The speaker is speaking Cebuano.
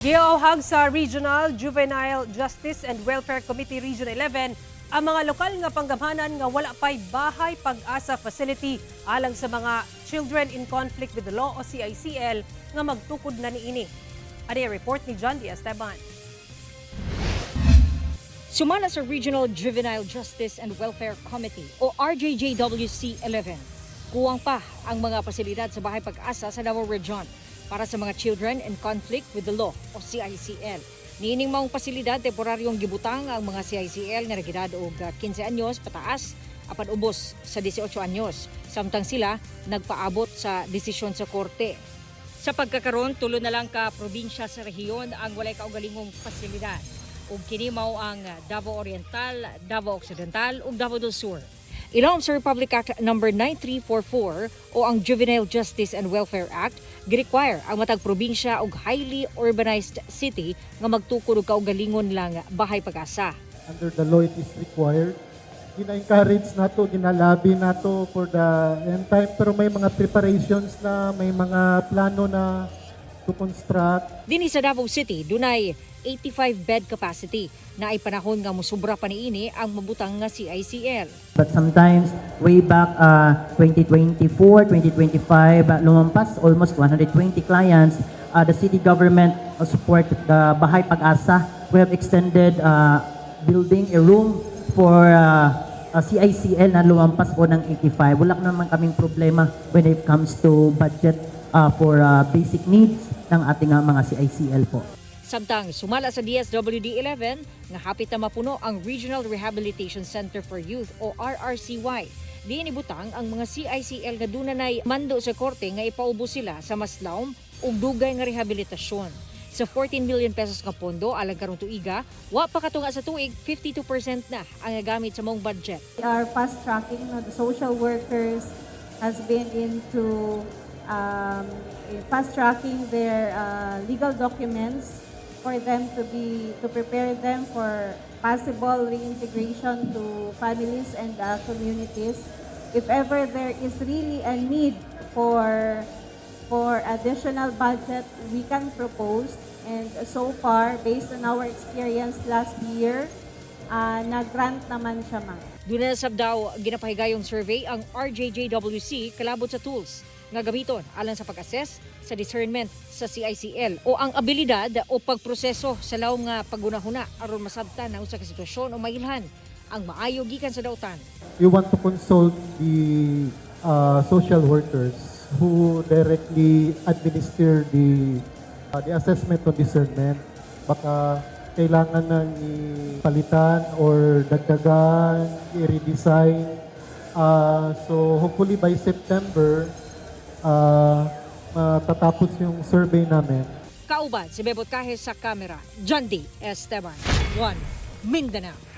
Giauhag sa Regional Juvenile Justice and Welfare Committee Region 11 ang mga lokal nga panggamhanan nga wala pay Bahay Pag-asa facility alang sa mga Children in Conflict with the Law o CICL nga magtukod na niini. Ani ang report ni John D. Esteban. Sumala sa Regional Juvenile Justice and Welfare Committee o RJJWC 11, kuwang pa ang mga pasilidad sa Bahay Pag-asa sa Davao Region para sa mga Children in Conflict with the Law o CICL. Niining maong pasilidad, temporaryong gibutang ang mga CICL nga nagedad og 15 anyos pataas apan ubos sa 18 anyos, samtang sila nagpaabot sa desisyon sa korte. Sa pagkakaron, tulo na lang ka probinsya sa rehiyon ang walay kaugalingong pasilidad. Ug kini mao ang Davao Oriental, Davao Occidental ug Davao del Sur. Ilawom sa Republic Act Number 9344 o ang Juvenile Justice and Welfare Act, gi-require ang matag probinsya ug highly urbanized city nga magtukod og kaugalingon lang Bahay Pag-asa. Under the law, it is required. Gina-encourage nato, gina-lobby nato for the end time, pero may mga preparations na, may mga plano na to construct. Dinhi sa Davao City, dunay 85 bed capacity na ay panahon nga musubra pa niini ang mabutang nga CICL. But sometimes, way back 2024, 2025, lumampas almost 120 clients. The city government support the Bahay Pag-asa. We have extended building a room for CICL na lumampas po ng 85. Wala naman kaming problema when it comes to budget for basic needs ng ating mga CICL po. Samtang sumala sa DSWD 11 nga hapit na mapuno ang Regional Rehabilitation Center for Youth o RRCY. Diin ibutang ang mga CICL nga dunay mando sa korte nga ipaubos sila sa mas lawom ug dugay nga rehabilitasyon. Sa 14 million pesos nga pondo alang karong tuiga, wa pa katunga sa tuig, 52% na ang nagamit sa maong budget. We are fast tracking, no, the social workers has been into fast tracking their legal documents for them to prepare them for possible reintegration to families and communities. If ever there is really a need for additional budget, we can propose. And so far, based on our experience last year, nag-grant naman siya, ma'am. Duna na sab daw ginapahigayong survey ang RJJWC kalabot sa tools nga gamiton alang sa pag-assess sa discernment sa CICL o ang abilidad o pagproseso sa lawom nga paghunahuna aron masabtan ang usa ka sitwasyon o mailhan ang maayo gikan sa dautan. You want to consult the social workers who directly administer the assessment on discernment. Baka kailangan nang ipalitan or dagdagan, i-redesign. So hopefully by September, matatapos yung survey namin. Kauban si Bebot Cajes sa kamera, John D. Esteban, 1 Mindanao.